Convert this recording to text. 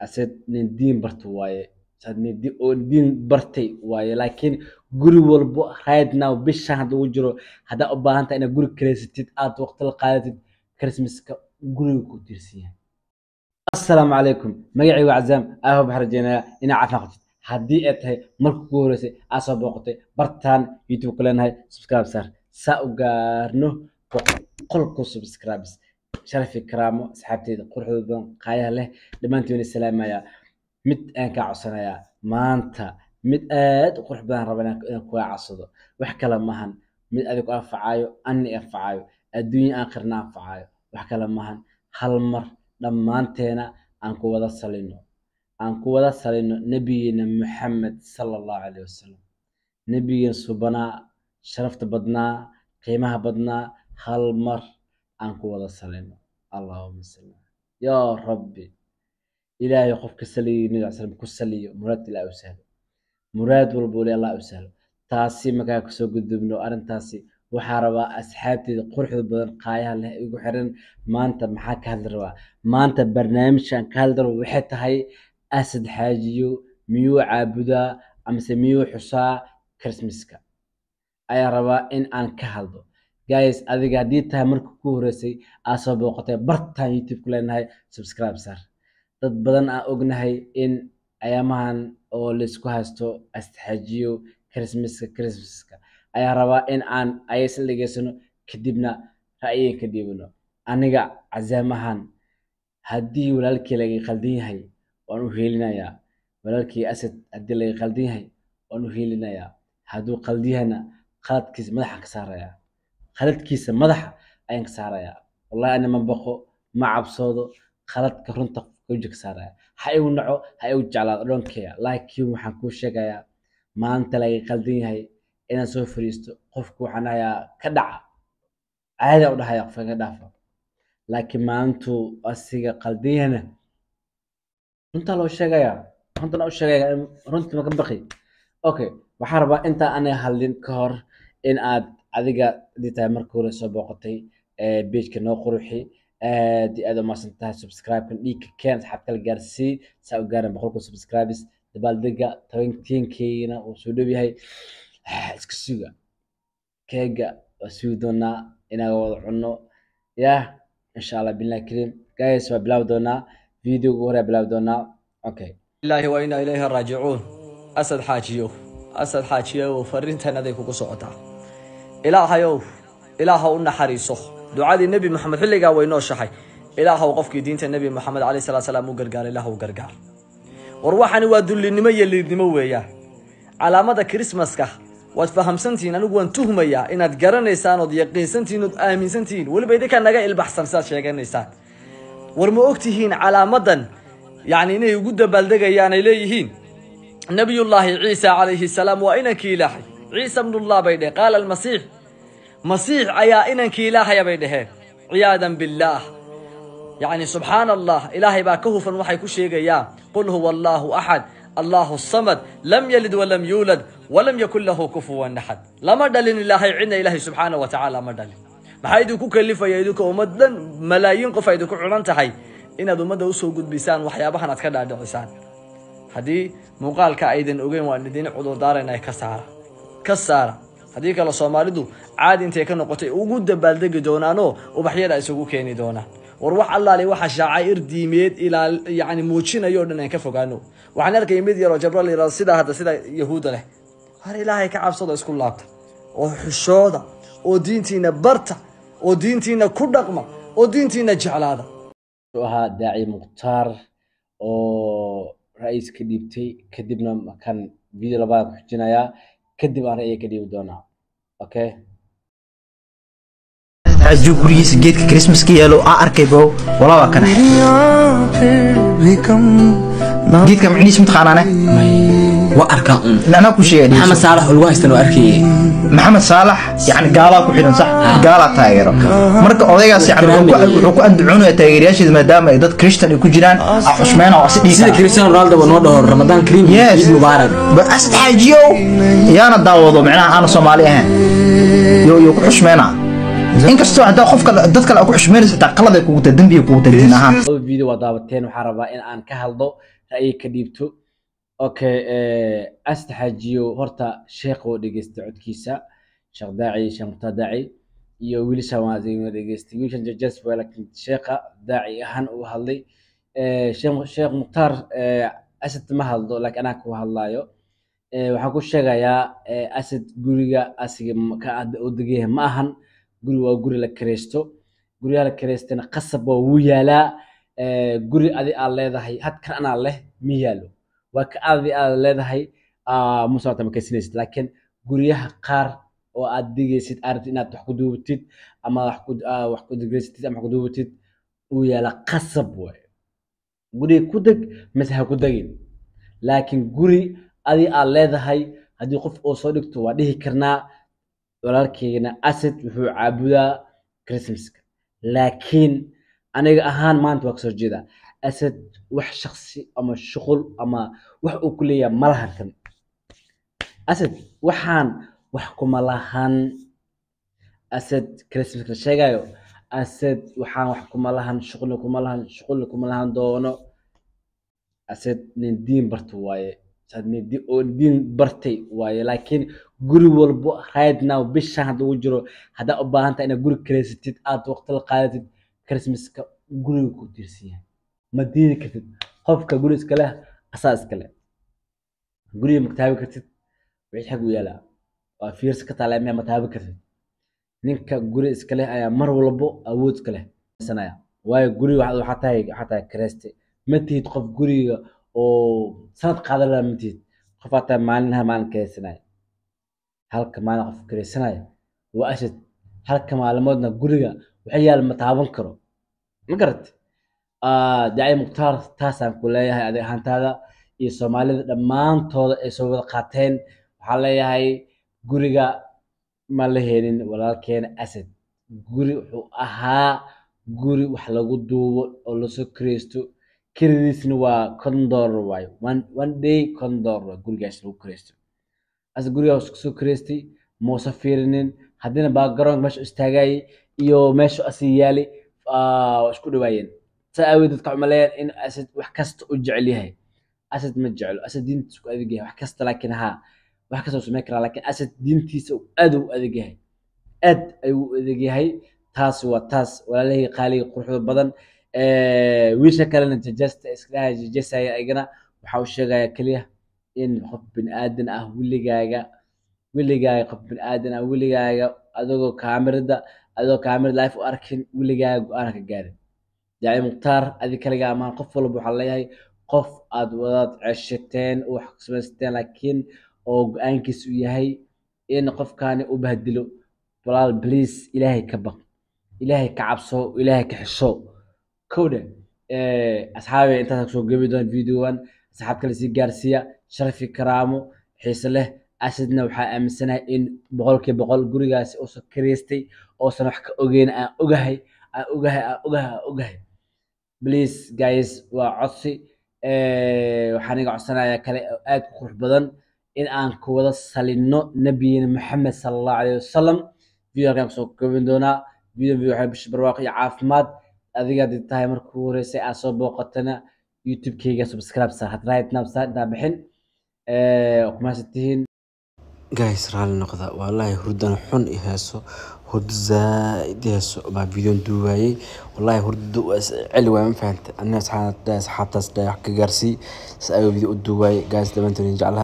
Asad nin diin barto waaye, Asad nin oo diin bartay waaye, laakiin guri walbo right now bishan hadda ugu jiro, haddaa u baahan tahay inaad guri kaleysatid, aad waqti la qaadatid, Christmaska guriga ku tiirsan yahay. Assalaamu calaykum, magacaygu waa Cazaam. Aaho, waxaan rajeynayaa inaad caafimaad qabtid. Haddii ay tahay marka kugu horeysay aad soo booqatay bartaan YouTube ku leenahay, subscribe saar saa u gaarno 100,000 subscribers. Sharafi, karaamo, asxaabteyda quruxda badan, qaayaha leh, dhammaantiin waan salaamayaa. Mid aan kaa codsanayaa maanta, mid aad u qurux badan raba inaan kuga codsado, wax kale maahan, mid adiga ku anfacayo, anni anfacayo, adduunya aakhirna anfacayo, wax kale maahan, hal mar dhammaanteena aan ku wada salino, aan ku wada salino nabigeena Maxamed sala Allahu calayhi wasalam, nabigeena subanaa, sharafta badnaa, qiimaha badnaa. Hal mar aan ku wada salino. Allahuma salli yaa Rabbi. Ilaahay qofka saliyo nabi sal ku saliyo, muraadka Ilaah u sahlo, muraad walba wali Allah u sahlo. Taasi markaa kasoo gudubno arrintaasi, waxaa rabaa asxaabteyda quruxda badan, qaayaha leh, igu xiran, maanta maxaa ka hadli rabaa? Maanta barnaamijkan ka hadli rabo waxay tahay: Asad Xaajiyo miyuu caabudaa amase miyuu xusaa Christmaska? Ayaa rabaa in aan ka hadlo. Guys, adiga haddii tahay marka ku horeysay aad soo booqatay bartaan YouTube ku leenahay, subscribe saar. Dad badan aan ognahay in ayaamahan oo laisku haysto Asad Xaajiyo, Christmaska, Christmaska ayaa rabaa in aan ayasla dhegeysano, kadibna ra'yiga ka dhiibano. Aniga Cazaamahan, haddii walaalkii laga qaldan yahay waan u heelinayaa. Walaalkii Asad haddii laga qaldan yahay waan u heelinayaa. Hadduu qaldan yahayna, qaladkiisa madaxa ka saarayaa, qaladkiisa madaxa ayaan ka saarayaa. Wallahi ani ma baqo, ma cabsoodo, qaladka runta wejiga ka saaraya. Ha igu naco, ha igu jeclaado, I don't care, laakiin waxaan kuu sheegayaa, maanta laga qaldan yahay inaan soo fariisto, qofku waxaan dhahayaa ka dhaca, caadi u dhahaya, qofka ka dhaafa. Laakiin maalintuu asiga qaldan yahayna, runtaa loo sheegayaa, runtana u sheegaya, runtii ma ka baqi. Okay, waxaan rabaa intaan aniga hadlin ka hor in aad adiga hadii tahay marka hore soo booqatay pageka, noo quruxi, aad iyo aad u mahadsan tahay. Subscribe-kan dhiigka keen, asxaabta kala gaarsii, saa u gaaran 100,000 subscribers. Dabaaldega 10K-na uu soo dhow yahay, iska suga keega, waa sugi doonaa inaan wada cunno. Yah, insha Allah billahi kariim. Guys, waa bilaabi doonaa videoga hore, bilaabi doonaa. Okay. Ilaahi wa inaa ilayhi raajicuun. Asad Xaajiyo, Asad Xaajiyow, fariintan aday kugu socotaa. Ilaahayow, Ilaaha u naxariiso. Ducadii Nebi Maxamed xilligaa way noo shaxay. Ilaahow, qofkii diinta Nebi Maxamed calayhi salaatu salaam u gargaar, Ilaah u gargaar. War waxani waa dullinimo iyo liidnimo weeyaan. Calaamada Christmaska waad fahamsantihiin, anigu waan tuhmayaa inaad garanaysaan ood yaqiinsantihiin ood aaminsantihiin, weliba idinkaa naga ilbaxsan sidaad sheeganaysaan. War ma ogtihiin calaamadan yacni inay ugu dabaaldegayaan ay leeyihiin Nabiyullaahi Ciisa calayhi salaam waa inankii Ilaahay? Ciisa bnullah bay dheheen. Qaala almasiix, Masiix ayaa inankii Ilaahaya bay dheheen, ciyaadan billaah. Yacni subxaana Allah, Ilaahay baa ka hufan waxay ku sheegayaan. Qul huwa Allahu axad, Allahu samad, lam yalid walam yuulad walam yakun lahu kufuwan axad. Lama dhalin Ilaahay cidna, Ilaahay subxaana wa tacaala ma dhalin. Maxaa idinku kalifaya idinka ummad dhan, malaayiin qof ay idinku cunan tahay, inaad ummadda usoo gudbisaan waxyaabahan aad ka dhaadhicisaan? Haddii muuqaalka aydan ogeyn, waan idin cudurdaarayna, ka saara, ka saara. Haddii kale Soomaalidu caadi intay ka noqotay ugu dabaaldegi doonaanoo ubaxyada isugu keeni doonaan. War wax allaale waxa shacair diimeed ilaa yacni muujinayo o dhan aan ka fogaano. Waxaan arkaya mid yaroo jabra la yirahdo, sidaa hadda sida Yahuudda leh. Har Ilaahay ka cabsado, isku laabta oo xishooda oo diintiina barta oo diintiina ku dhaqma oo diintiina jeclaada. Wuxuu ahaa Daaci Mukhtaar oo ra-iis ka dhiibtay. Kadibna kan video labaad ku xijinayaa, kadib aan ra'yiga ka dhiibi doonaa. Okay. Xaajiyo gurigiisa geedka Christmaska yaalo aan arkay bro, walaa waa kana geedka macnihiisa mataqaanaane? Waa arkaa un. Anaa ku sheegay. Maxamed Saalax oo lagu haystan waa arkayay. Maxamed Saalax yani gaalaa ku xidhan, sax, gaalaa taageero. Marka odaygaas yani wuxuu ku andacoonaya taageerayaashiisa, maadaama ay dad Christian ay ku jiraan, a xushmeyna oo asi dhihi sida karaa. Cristiano Ronaldo ba noo dhaho Ramadaan Kareem, Yes. Ciid Mubaarak. Ba Asad Xaajiyow yaana daawado, micnaha aana Soomaali ahayn yo yo ku xushmeyna. Inkastoo haddaa qofka dad kale aad ku xushmeynayso xitaa qalad ay kugu tahay, dembi ay kugu tahay diin ahaan. Laba video waa daawateen. Waxaan rabaa in aan ka hadlo, ra'yi ka dhiibto. Okay, Asad Xaajiyo horta sheekh oo dhegeystay codkiisa, Sheekh Daaci, Sheekh Mukhtaar Daaci iyo wiilasha waan adiga dhegeystay. Wiilashan jajas waa, laakiin sheekha daaci ahaan uu hadlay. Sheekh Mukhtaar, Asad ma hadlo, laakiin anaa ku hadlayo. Waxaan ku sheegayaa, Asad guriga asiga ka hadda uu degan yahay ma ahan guri, waa guri la kireysto. Guryaha la kireystana qasab waa wuu yaalaa. Guri adi aad leedahay hadkan anaa leh ma yaalo, waa ka adi aad leedahay musaata ma kaysanaysid. Laakiin guryaha qaar oo aad digaysid, aad rabtid inaad wax ku duubatid ama wax ku digaysatid ama wax ku duubatid, uu yaalaa qasab waaye. Guriga ku deg mise ha ku degin, laakiin guri adi aad leedahay haddii qof uu soo dhigto waa dhihi karnaa walaalkeygana Asad wuxuu caabudaa Christmaska. Laakiin aniga ahaan maanta waa kasoo jeedaa, Asad wax shakhsi ama shuqul ama wax uu ku leeyahay ma lahan. Kan Asad waxaan wax kuma lahan. Asad Christmaska la sheegayo, Asad waxaan wax kuma lahan, shuqulna kuma lahan, shuqulna kuma lahan doono. Asad nin diin barto waaye. Asad nin oo diin bartay waaye, laakiin guri walbo right now bishan hadda ugu jiro, haddaa u baahan tahay inaad guri kireysatid, aad waqti la qaadatid Christmaska, guriga ku tiirsan yahay ma diidi kartid. Qofka guri iska leh asaa iska leh guriga, ma taabi kartid. Wixii xag u yaalaa waa fiirsi ka taalaa, ma taabi kartid. Ninka guri iska leh ayaa mar walbo awood iska leh sanaya, waayo guri waxaa tahay kireyste. Ma tihid qof guriga oo sanad qaadan lahaa, ma tihid qof aad tahay maalinha maalin kireysanaya. Halka maalin qof kireysanaya waa Asad, halka maalmoodna guriga waxa yaal ma taaban karo, ma garat? Daaci Mukhtaar, taasaan ku leeyahay adig ahaantaada iyo Soomaalida dhammaantooda ay soo wada qaateen. Waxaan leeyahay guriga ma la helin walaalkeena Asad. Guri wuxuu ahaa guri wax lagu duubo oo lasoo kireysto, kiradiisna waa $50 waayo, one day $50 waay gurigaas lagu kireysto. Asad gurigaas kasoo kireystay muusa fiirinin, haddina background meesha istaagayay iyo meesha asi yaali waa isku dhawaayeen. Saa aawadeed dadka waxay umaleeyaan in Asad wax kasta u jecel yahay. Asad ma jeclo. Asad diintiisa ku adag yahay wax kasta, laakiin haa, wax kasta uu sameyn karaa, laakiin Asad diintiisa uu aad u adag yahay, aad ayuu u adag yahay. Taas waa taas, walaalahii qaaliga quruxda badan. Wiilsha kalena jajasta iska jajasaya ayagana waxaa u sheegaya keliya in qof bini aadan ah weligaaga qof bini aadan ah weligaaga adigoo kaamirada live u arkin weligaaga go-aan ka gaarin. Daaci Mukhtaar, adi kaligaa amaan, qof walba waxaa leeyahay qof aad wadaad ceshateen oo wax samaysateen, laakiin oo go-aankiisa uu yahay in qofkaani u bahdilo, walaal please Ilaahay ka baq, Ilaahay ka cabso, Ilaahay ka xisho. Kowdhe asxaabi, intaas kusoo gebi doona videogan. Asxaab kale sii gaarsiiya. Sharafi, karaamo, xiise leh. Asadna waxaa aaminsanahay in 100% gurigaasi uusan kireystay oosan wax ka ogeyn. Aan ogahay, aan ogahay, aan ogahay, aan ogahay. Please guys, waa codsi. Waxaan iga codsanayaa kale oo aad u qurux badan in aan ku wada salino nabiyina Maxamed sala Allahu alayhi wasalam. Video halkaan kusoo koobin doonaa. Video waxaa bisha barwaaqo iyo caafimaad. Adiga hadii tahay markii ugu horeysay aad soo booqatana, YouTube-kayga subscribe saar had right now, saar intaan bixin. Ku mahadsantihiin. Guys, raalli noqda. Wallaahi hurdan xun i heeso, hurdo zaaid i heeso baa videon duubayay. Wallaahi hurdo waa is celi waay, ma fahantay? Aniga asxaabtaas dhahay wax ka gaarsii si ayuu video u duubayay. Guys, dhammaantiin jeclahay.